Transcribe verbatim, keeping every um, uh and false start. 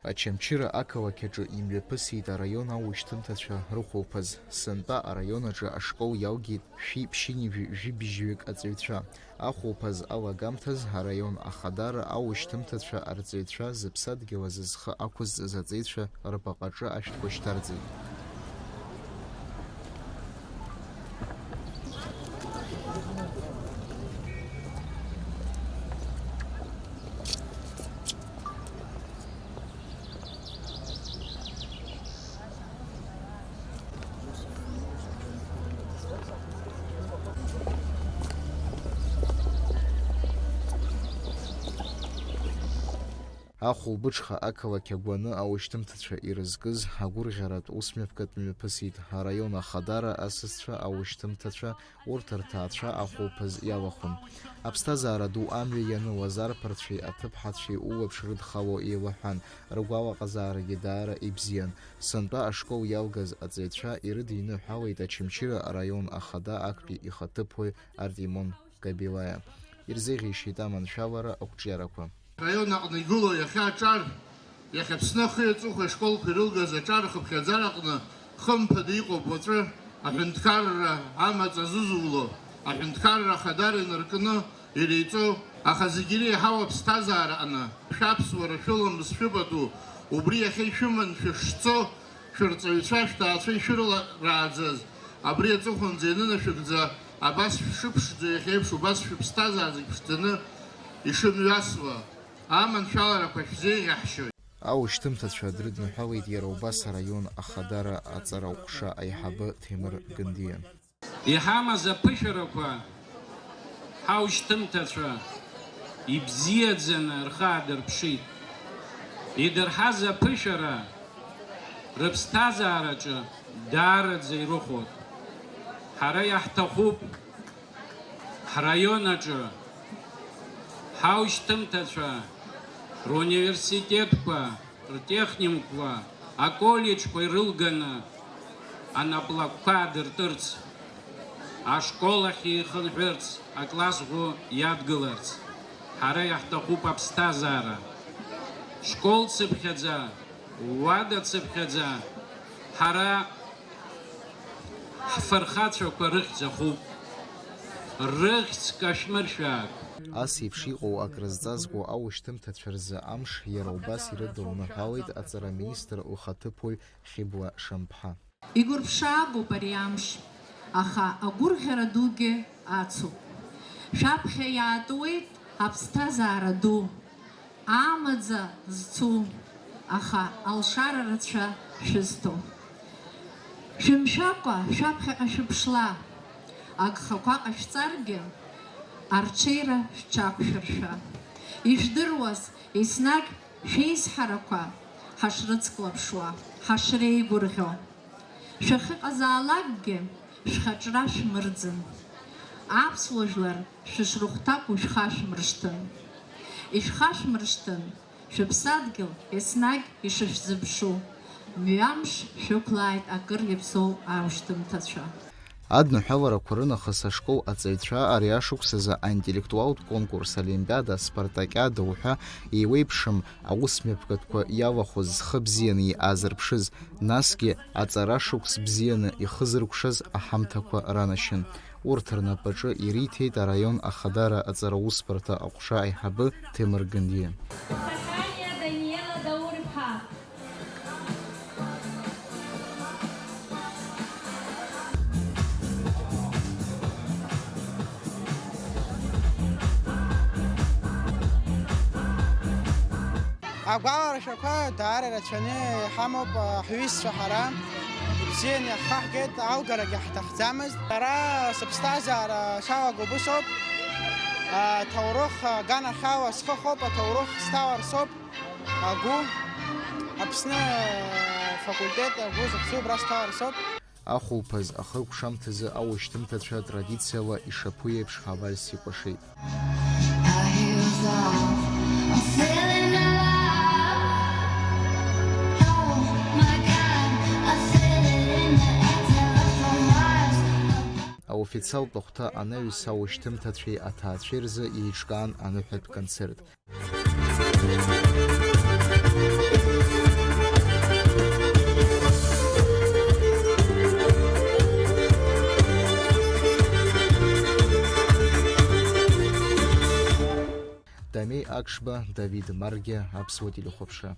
Очамчыра ақалақь аҿы имҩаԥысит араион аушьҭымҭацәа рыхәылԥаз. Сынтәа араион аҿы ашкол иалгеит шәи ԥшьынҩажәи жәибжьҩык аҵаҩцәа. Ахәылԥаз алагамҭаз араион ахадара аушьҭымҭацәа арҵаҩцәа зыԥсадгьыл азы зхы ақәызҵаз аҵеицәа рбаҟаҿы ашәҭқәа шьҭарҵеит. Ахәылбыҽха ақалақь агәаны аушьҭымҭацәа ирызкыз агәырӷьаратә усмҩаԥгатә мҩаԥысит араион ахадара асасцәа, аушьҭымҭацәа, урҭ рҭаацәа ахәылԥаз иалахәын. Аԥсҭазаара ду амҩа ианылаз арԥарцәеи аҭыԥҳацәеи улаԥш рыдхало еилаҳәан, ргәалаҟазаарагьы даара ибзиан. Сынтәа ашкол иалгаз аҵаҩцәа ирыдиныҳәалеит Очамчыра араион ахада актәи ихаҭыԥуаҩ Артемон Кабилаиа. Ирзеиӷьеишьеит аманшәалара ақәҿиарақәа. Араион аҟны игылоу иахьа аҿар, иахьа Аԥсны ахи аҵыхәеи ашколқәа ирылгаз аҿар ахыԥхьаӡара аҟны хымԥада иҟоуп уаҵәы аҳәынҭқарра амаҵ азызуло, аҳәынҭқарра ахадара инаркны иреиҵоу, аха зегь иреиҳау аԥсҭазаара аҟны, шәаԥсуара, шәыламыс, шәыпату, убри иахьа ишәыман шәышцо, шәырҵаҩцәа, шәҭаацәа ишәырла-, рааӡаз, абри аҵыхәанӡа ианынашәыгӡа, абас шәшыԥшӡо, иахьеиԥш убас шәыԥсҭазаара зегь ԥшӡаны ишымҩасуа, аманшәаларақәа шәзеиӷьаҳшьоит. Аушьҭымҭацәа дрыдныҳәалеит иара убас араион ахадара аҵара аҟәша аиҳабы Ҭемыр Гындиа. Иҳамаз аԥышәарақәа ҳаушьҭымҭацәа ибзиаӡаны рхы аадырԥшит. Идырҳаз аԥышәара рыԥсҭазаараҿы даараӡа ирыхәоит. Ҳара иаҳҭахуп ҳраион аҿы ҳаушьҭымҭацәа руниверситетқәа, ртехникумқәа, аколлеџьқәа ирылганы анаплакқәа аадыртырц, ашкол ахь ихынҳәырц, акласс ӷәы иадгыларц, ҳара иаҳҭахуп аԥсҭазаара. Школ цыԥхьаӡа, уада цыԥхьаӡа, ҳара ҳфырхацәақәа рыхьӡ ахуп. Рыхьӡ кашәмыршәаак. Ас еиԥш иҟоу акрызҵазкуа аушьҭымҭацәа рзы амш иара убас ирыдылныҳәалеит аҵара аминистр лхаҭыԥуаҩ Хьыбла Шамԥҳа. Игәырԥшаагоуп ари амш, аха агәырӷьара дугьы ацуп. Шәаԥхьа иаатуеит аԥсҭазаара ду, амаӡа зцу, аха алшара рацәа шәызҭо. Шәымшәакәа шәаԥхьаҟа шәыԥшла, агхақәа ҟашәҵаргьы, арҽеира шәҽақәшәыршәа. Ишәдыруаз, еснагь шәеизҳарақәа ҳашрыцклаԥшуа, ҳашреигәырӷьо. Шәахьыҟазаалакгьы шәхаҿра шәмырӡын. Аԥсуа жәлар шәышрыхәҭакәу шәхашәмыршҭын. Ишәхашәмыршҭын, шәыԥсадгьыл еснагь ишышәзыԥшу. Мҩамш шәықәлааит акыр иаԥсоу аушьҭымҭацәа. Адныҳәаларақәа рынахыс ашкол аҵаҩцәа ари ашықәсазы аинтеллектуалтә конкурс, олимпиада, спартакиада уҳәа еиуеиԥшым аусмҩаԥгатәқәа иалахәыз, зхы бзианы иаазырԥшыз, насгьы аҵара шықәс бзианы ихызыркәшаз аҳамҭақәа ранашьан. Урҭ рнапаҿы ириҭеит араион ахадара аҵараусбарҭа аҟәша аиҳабы Ҭемыр Гындиа. Саханиа Даниела Даур-иԥҳа. Агәаларшәақәа даара ирацәаны иҳамоуп, ҳҩызцәа ҳара. Ибзианы иаҳхаҳгеит, алгарагьы ҳҭахӡамызт. Сара сыԥсҭазаара салагоуп усоуп. Аҭоурых аганахьала схыхоуп, аҭоурых сҭалар соуп. Агәы, Аԥсны афакультет агәы зыхьӡу убра сҭалар соуп. Ахәылԥаз ахыркәшамҭазы аушьҭымҭацәа традициала ишаԥу еиԥш авальс икәашеит. Аофициалтә ахәҭа анаҩс аушьҭымҭацәеи аҭаацәеи рзы еиҿкаан аныҳәатә концерт. Дамеи Акшба, Давид Маргиа, Аԥсуа телехәаԥшра.